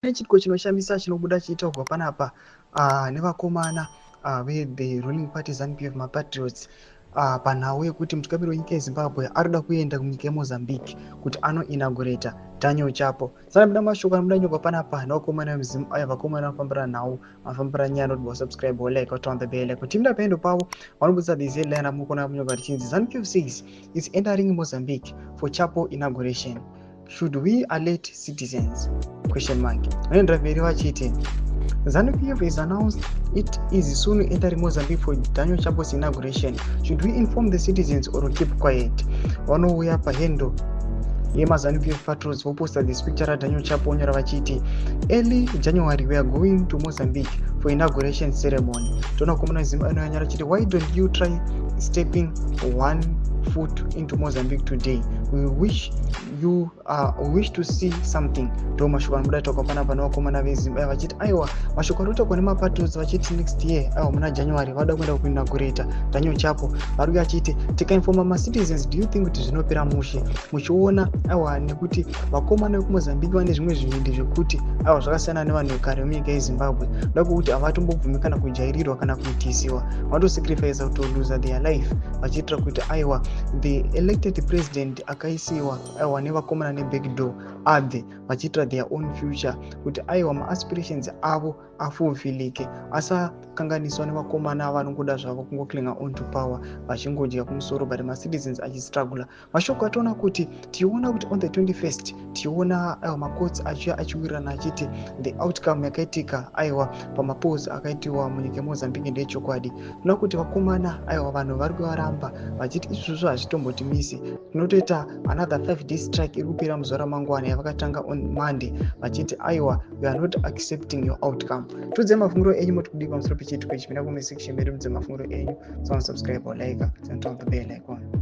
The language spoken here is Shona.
Pane chiitiko chinoshamisa chinobuda chichitaurwa panapa nevakomana vethe ruling party ZANU PF, mapatriots, panhau yekuti mutungamiri wenyika yeZimbabwe arikuda kuenda kunyika yeMozambique kuti anoinaugurata Daniel Chapo. Sanapinda mashoko anobuda nyorwa panapa nevakomana vemuzimu aya, vakomana vanofambira nhau, vanofambira nyaya. Noti wasubscribe, walike, waturn the bell icon. Timida paendo pavo vanobudisa this headline ramuri munyorwa richinzi, "ZANU PF says is entering Mozambique for Chapo inauguration. Should we alert citizens?" Question mark. Vanoendera mberi vachiti, "ZANU PF has announced it is soon entering Mozambique for Daniel Chapo's inauguration. Should we inform the citizens or keep quiet?" Vanouya pahandle yemaZANU PF patriots, voposta this picture raDaniel Chapo, onyora vachiti, "Early January we are going to Mozambique for inauguration ceremony." Toona komana zima anoyanyora achiti, "Why don't you try stepping one foot into Mozambique today? We wish you we wish to see something." Ndo mashoko anobuda taurwa panapa nevakomana veZimba vachiti aiwa, mashoko ari kutaurwa nemapatriots vachiti next year, aiwa, muna January vada kuenda kuinaugurata Daniel Chapo. Vari kuya achiti, tikainforma macitizens, do you think kuti zvinopera mushe? Muchiona aiwa, nekuti vakomana vekuMozambique vane zvimwe zvivindi zvekuti aiwa, zvakasiyana nevanhu vekare vemunyika yeZimbabwe, da kwekuti havatombobvumi kana kujairirwa kana kuitisiwa. Vanotosacrifica kutoluza their life vachiitira kuti aiwa, the elected president akaisiwa aiwa nevakomana nebackdoor abve, vachiitira their own future, kuti aiwa, maaspirations avo afulfilike, asakanganiswa nevakomana vanongoda zvavo kungoclinga on to power, vachingodya kumusoro, but macitizens achistrugula. Mashoko atoona kuti tiona kuti on the 21st tiona aiwa, macourts achiuya achiwirirana achiti the outcome yakaitika aiwa, pamapolls akaitiwa munyika yeMozambique ndeyechokwadi. Tinoona kuti vakomana aiwa, vanhu vari kuvaramba vachiti izvozvo hazvitombotimisi, tinotoita another 5 day strike iri kupera muzuva ramangwana yavakatanga on Monday, vachiti aiwa, we are not accepting your outcome. Tiudzei mafungiro enyu, moti kudii pamusoro pechiitiko ichi? Pinda comment section medu, mudze mafungiro enyu. So subscribe or like and turn the bell icon.